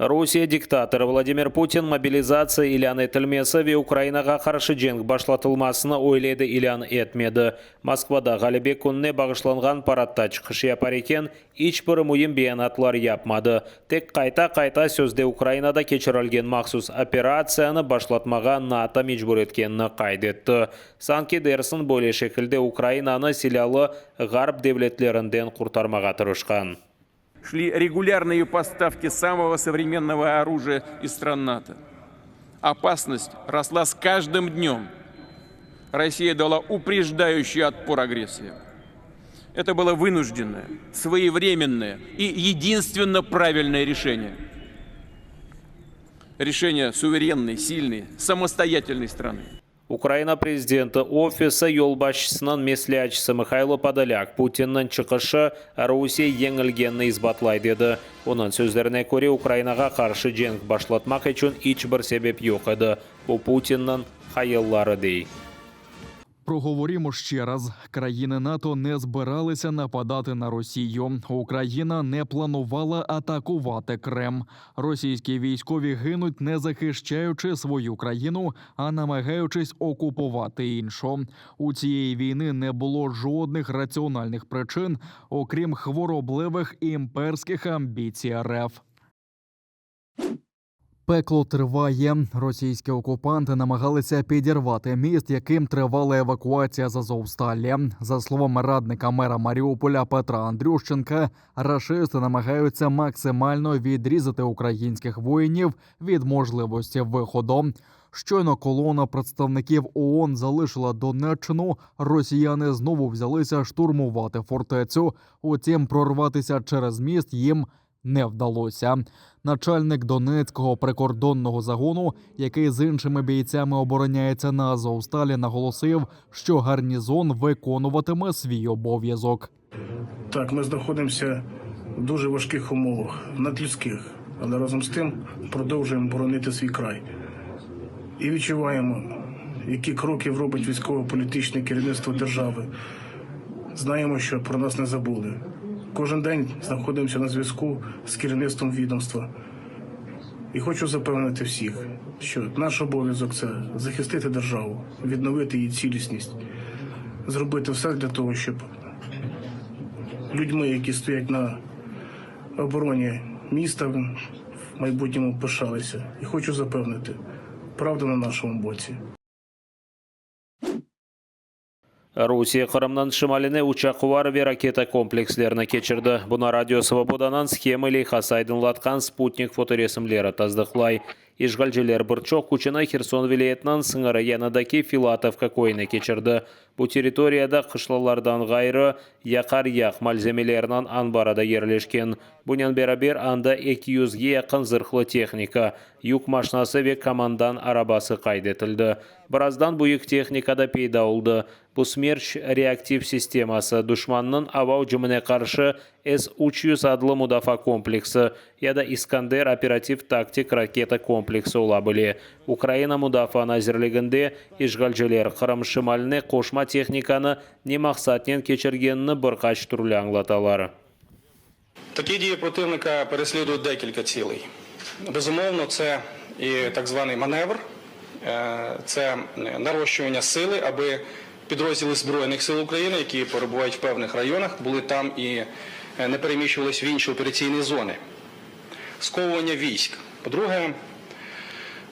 Rusiye diktatorı Vladimir Putin mobilizatsiya ilân etilmesi ve Ukrainağa qarşı cenk başlatılmasını öyle de ilân etmedi. Moskvada Ğalebe kününe bağışlanğan paradta çıqış yapar eken, iç bir müim beyanatlar yapmadı. Tek qayta-qayta sözde Ukrainada keçirilgen mahsus operatsiyanı başlatmağa NATO mecbur etkenini qayd etti. Sanki dersiñ böyle şekilde Ukrainanı silâlı Ğarp devletlerinden qurtarmağa tırışqan. Шли регулярные поставки самого современного оружия из стран НАТО. Опасность росла с каждым днем. Россия дала упреждающий отпор агрессии. Это было вынужденное, своевременное и единственно правильное решение. Решение суверенной, сильной, самостоятельной страны. Ukraina prezidenti ofisi yolbaşçısınıñ mesleatçısı Mıhaylo Podolâk Putinniñ çıqışı Rusiye yeñilgenini isbatlay dedi. Onıñ sözlerine köre, Ukrainağa qarşı cenk başlatmaq içün iç bir sebep yoq edi. Bu Putinniñ hayalları, dey. Проговорімо ще раз: країни НАТО не збиралися нападати на Росію. Україна не планувала атакувати Крим. Російські військові гинуть, не захищаючи свою країну, а намагаючись окупувати іншу. У цієї війни не було жодних раціональних причин, окрім хворобливих імперських амбіцій РФ. Пекло триває. Російські окупанти намагалися підірвати міст, яким тривала евакуація з Азовсталі. За словами радника мера Маріуполя Петра Андрющенка, рашисти намагаються максимально відрізати українських воїнів від можливості виходу. Щойно колона представників ООН залишила Донеччину, росіяни знову взялися штурмувати фортецю. Утім, прорватися через міст їм не вдалося. Начальник Донецького прикордонного загону, який з іншими бійцями обороняється на Азовсталі, наголосив, що гарнізон виконуватиме свій обов'язок. Так, ми знаходимося в дуже важких умовах, надлюдських, але разом з тим продовжуємо боронити свій край. І відчуваємо, які кроки робить військово-політичне керівництво держави. Знаємо, що про нас не забули. Кожен день знаходимося на зв'язку з керівництвом відомства. І хочу запевнити всіх, що наш обов'язок це захистити державу, відновити її цілісність, зробити все для того, щоб людьми, які стоять на обороні міста, в майбутньому пишалися. І хочу запевнити, правда на нашому боці. Rusiye Qırımnıñ şimaline uçaqlar ve raketa komplekslerini keçirdi. Bunı Radio Svobodanıñ Shemı leyhası aydınlatqan sputnik fotoresimleri tasdıqlay. İşğalciler bir çoq küçüni Herson vilâyetiniñ sıñırı yanındaki Filatovka köyüne keçirdi. Bu territoriyada qışlalardan ğayrı, yaqar-yaq malzemeleriniñ anbarı da yerleşken. Bunen beraber, anda eki yüzge yaqın zırhlı tehnika, yük maşinası ve komandan arabası qayd etildi. Birazdan büyük tehnika da peyda oldı. Bu Smerç reaktiv sisteması, duşmannıñ ava ücümine qarşı S 300 adlı mudafaa kompleksi ya da İskander operativ-taktik raketa kompleksi ola bile. Ukraina Mudafaa nazirliginde işğalciler Qırım şimaline qoşma tehnikanı ne maqsatnen keçirgenini bir qaç türlü añlatalar. Такі дії противника переслідують декілька цілей. Безумовно, це і так званий маневр, це нарощування сили, аби підрозділи Збройних сил України, які перебувають в певних районах, були там і не переміщувались в інші операційні зони. Сковування військ. По-друге,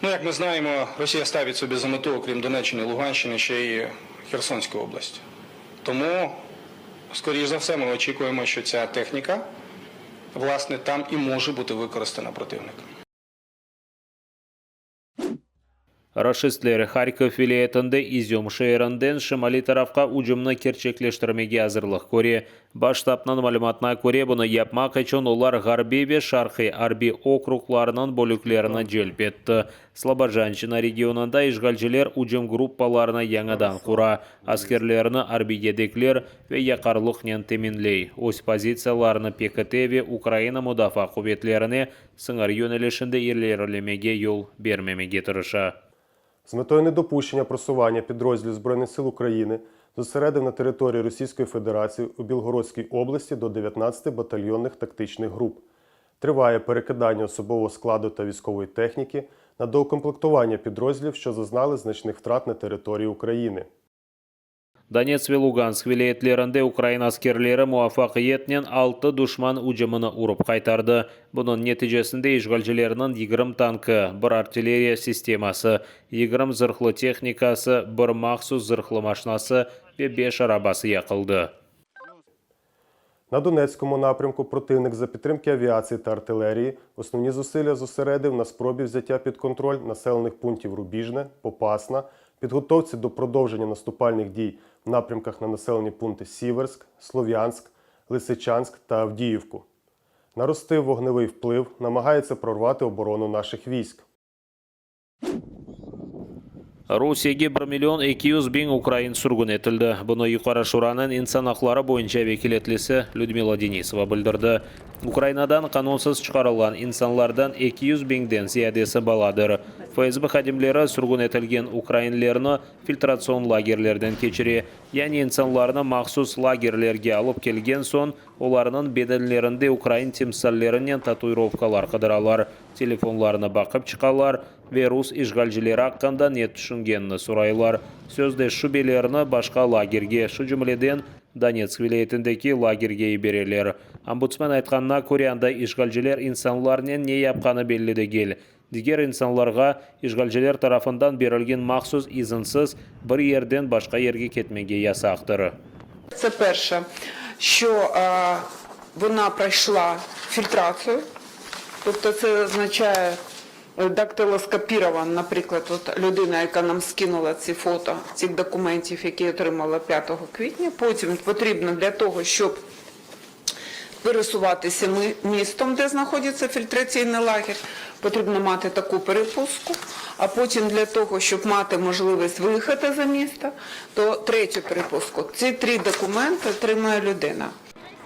ну, як ми знаємо, Росія ставить собі за мету, окрім Донеччини і Луганщини, ще й Херсонську область. Тому, скоріш за все, ми очікуємо, що ця техніка, власне, там і може бути використана противником. Raşistler Harkov vilâyetinde İzüm şeerinden şimaliy tarafqa ücümni kerçekleştirmege azırlıq köre. Baş ştabnıñ malümatına köre, bunı yapmaq içün olar Ğarbiy ve Şarqiy arbiy okruglarınıñ bölüklerini celp etti. Slobojanşçına regionında işğalciler ücüm gruppalarını yañıdan qura, askerlerini arbiy yedekler ve yaqarlıqnen teminley, öz pozitsiyalarını pekite ve Ukraina mudafaa quvetlerine sıñır yönelişinde ilerilemege yol bermemege tırışa. З метою недопущення просування підрозділів Збройних сил України зосередив на території Російської Федерації у Білгородській області до 19 батальйонних тактичних груп. Триває перекидання особового складу та військової техніки на доукомплектування підрозділів, що зазнали значних втрат на території України. Donetsk ve Lugansk vilâyetlerinde ukrain askerleri muvafaqiyetnen altı duşman ücümini urıp qaytardı. Bunıñ neticesinde işğalcilerniñ 20 tankı, bir artilleriya sisteması, 20 zırhlı tehnikası, bir mahsus zırhlı maşinası ve beş arabası yaqıldı. На Донецькому напрямку противник за підтримки авіації та артилерії основні зусилля зосередив на спробі взяття під контроль населених пунктів Рубіжне, Попасна, підготовці до продовження наступальних дій в напрямках на населені пункти Сіверськ, Слов'янськ, Лисичанськ та Авдіївку. Наростив вогневий вплив, намагається прорвати оборону наших військ. Rusiyege 1 million 200 biñ ukrain sürgün etildi. Bunı Yuqarı Şuranıñ insan aqları boyunca vekâletlisi Lüdmila Denisova bildirdi. Ukrainadan qanunsız çıqarılğan insanlardan 200 biñden ziyadesi baladır. FSB hadimleri sürgün etilgen ukrainlerni filtratsion lagerlerden keçire, yani insanlarnı mahsus lagerlerge alıp kelgen soñ, olarnıñ bedenlerinde ukrain timsallerinen tatuirovkalar qıdıralar, telefonlarını baqıp çıqalar ve rus işğalcileri aqqında ne tüşüngenini soraylar. Sözde şübelilerni başqa lagerge, şu cümleden Donetsk vilâyetindeki lagerge yibereler. Ombudsmen aytqanına köre, anda işğalciler insanlarnen ne yapqanı belli degil. Diger insanlarğa işğalciler tarafından berilgen mahsus izinsiz bir yerden başqa yerge ketmege yasaqtır. Це перше, що е, вона пройшла фільтрацію, тобто це означає е, дактилоскопірована, наприклад, от людина, яка нам скинула ці фото цих документів, які отримала 5 квітня. Потім потрібно для того, щоб пересуватися ми- містом, де знаходиться фільтраційний лагерь, потрібно мати таку перепустку. А потім для того, щоб мати можливість виїхати за місто, то третю перепустку. Ці три документи отримує людина.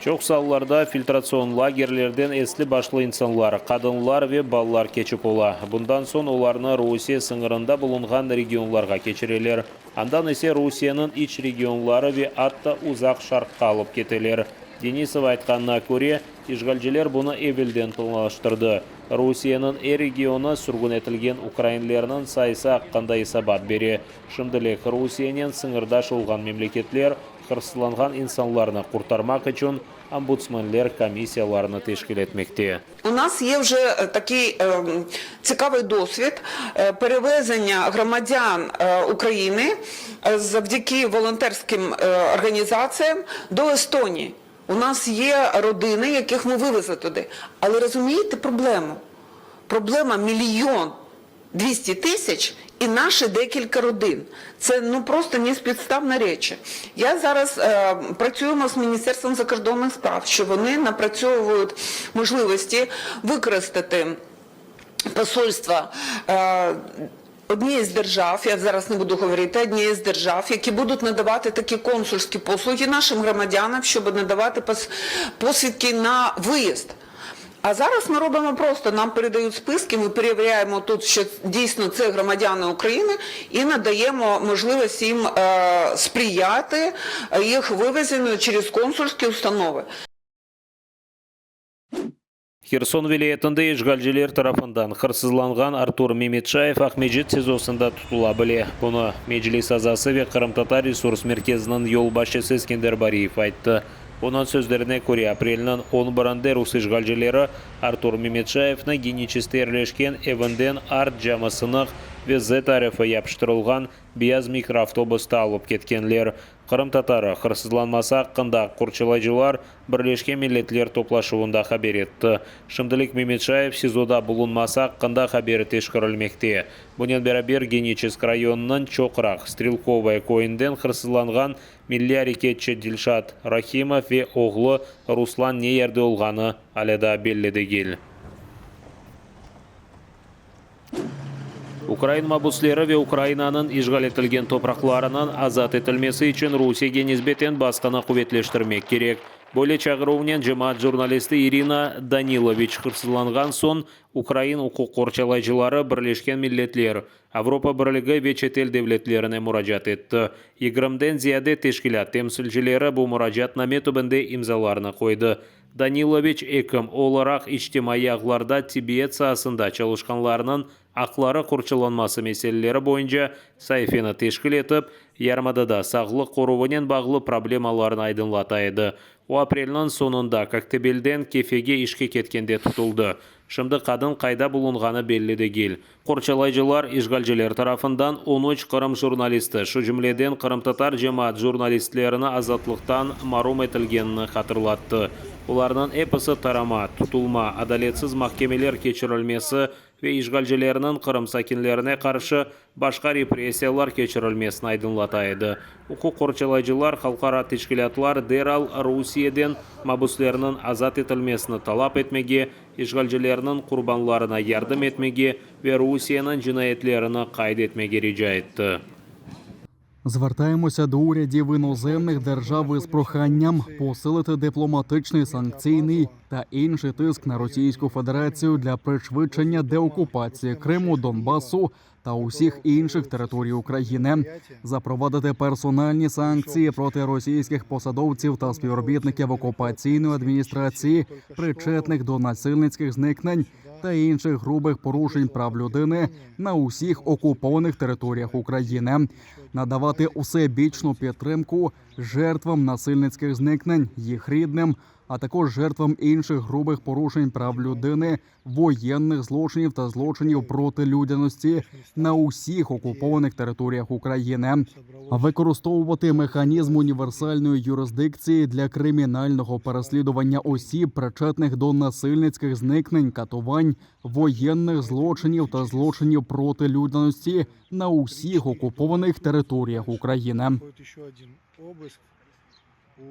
Çoqusı allarda filtratsion lagerlerden esli-başlı insanlar, qadınlar ve balalar keçip ola. Bundan soñ olarnı Rusiye sıñırında bulunğan regionlarğa keçireler. Andan ise Rusiyeniñ iç regionları ve atta Uzaq Şarqqa alıp keteler. Denisova aytqanına köre, işğalciler bunı evelden planlaştırdı. Rusiyeniñ er regionı sürgün etilgen ukrainlerniñ sayısı aqqında esabat bere. Şimdilik Rusiyenen sıñırdaş olğan memleketler hırsızlanğan insanlarnı qurtarmaq içün ombudsmenler komissiyalarını teşkil etmekte. У нас є вже е, такий ем, цікавий досвід е, перевезення громадян е, України е, завдяки волонтерським е, організаціям до Естонії. У нас є родини, яких ми вивезли туди. Але розумієте проблему? Проблема 1 200 000 і наші декілька родин. Це ну просто неспідставна речі. Я зараз е, працюємо з Міністерством закордонних справ, що вони напрацьовують можливості використати посольства е, однієї з держав, я зараз не буду говорити, однієї з держав, які будуть надавати такі консульські послуги нашим громадянам, щоб надавати пос- посвідки на виїзд. А зараз ми робимо просто, нам передають списки, ми перевіряємо тут, що дійсно це громадяни України, і надаємо можливість їм е, сприяти їх вивезенню через консульські установи. Herson vilâyetinde işğalciler tarafından hırsızlanğan Artur Memetşayev Aqmescit SİZOsında tutula bile. Bunı Meclis azası ve Qırımtatar resurs merkeziniñ yolbaşçısı Eskender Bariyev ayttı. Onıñ sözlerine köre, aprelniñ 11-nde rus işğalcileri Artur Memetşayevni Geniçeskte yerleşken evinden art camı sınıq ve Z arifi yapıştırılğan beyaz mikroavtobusta alıp ketkenler. Qırımtatarı hırsızlanması aqqında aq qorçalayıcılar Birleşken Milletler Toplaşuvında haber etti. Şimdilik Memetşayev SİZOda bulunması aqqında haberi teşkerilmekte. Bunen beraber Geniçesk rayonınıñ Çoqraq, Strelkovoye, köyünden hırsızlanğan milliy areketçi Dilşat Rahimov ve oğlu Ruslan ne yerde olğanı alâ daa belli degil. Ukrain mabusleri ve Ukrainanıñ işğal etilgen topraqlarınıñ azat etilmesi içün Rusiyege nisbeten basqını quvetleştirmek kerek. Böyle çağıruvnen cemaat jurnalisti İrina Daniloviç hırsızlanğan soñ ukrain uquq qorçalayıcıları Birleşken Milletler, Avropa Birligi ve çetel devletlerine muracaat etti. Yigirmiden ziyade teşkilât temsilcileri bu muracaatname tübünde imzalarını qoydı. Daniloviç ekim olaraq içtimaiy ağlarda tibbiyet saasında çalışqanlarnıñ aqları qorçalanması meseleleri boyunca saifeni teşkil etip, yarımadada sağlıq qoruvınen bağlı problemalarnı aydınlata edi. O, aprelniñ soñunda Koktebelden Kefege işke ketkende tutuldı. Şimdi qadın qayda bulunğanı belli degil. Qorçalayıcılar işğalciler tarafından 13 Qırım jurnalisti, şu cümleden qırımtatar cemaat jurnalistlerini azatlıqtan marum etilgenini hatırlattı. Olarnıñ episi tarama, tutulma, adaletsiz mahkemeler keçirilmesi ve işğalcilerniñ Qırım sakinlerine qarşı başqa repressiyalar keçirilmesini aydınlata edi. Uquq qorçalayıcılar, halqara teşkilâtlar deral Rusiyeden mabüslerniñ azat etilmesini talap etmege, işğalcilerniñ qurbanlarına yardım etmege ve Rusiyeniñ cinayetlerini qayd etmege rica etti. Звертаємося до урядів іноземних держав із проханням посилити дипломатичний, санкційний та інший тиск на Російську Федерацію для пришвидшення деокупації Криму, Донбасу та усіх інших територій України, запровадити персональні санкції проти російських посадовців та співробітників окупаційної адміністрації, причетних до насильницьких зникнень та інших грубих порушень прав людини на усіх окупованих територіях України, надавати усебічну підтримку жертвам насильницьких зникнень, їх рідним, а також жертвам інших грубих порушень прав людини, воєнних злочинів та злочинів проти людяності на усіх окупованих територіях України, використовувати механізм універсальної юрисдикції для кримінального переслідування осіб, причетних до насильницьких зникнень, катувань, воєнних злочинів та злочинів проти людяності на усіх окупованих територіях України. Проходит еще один обыск у...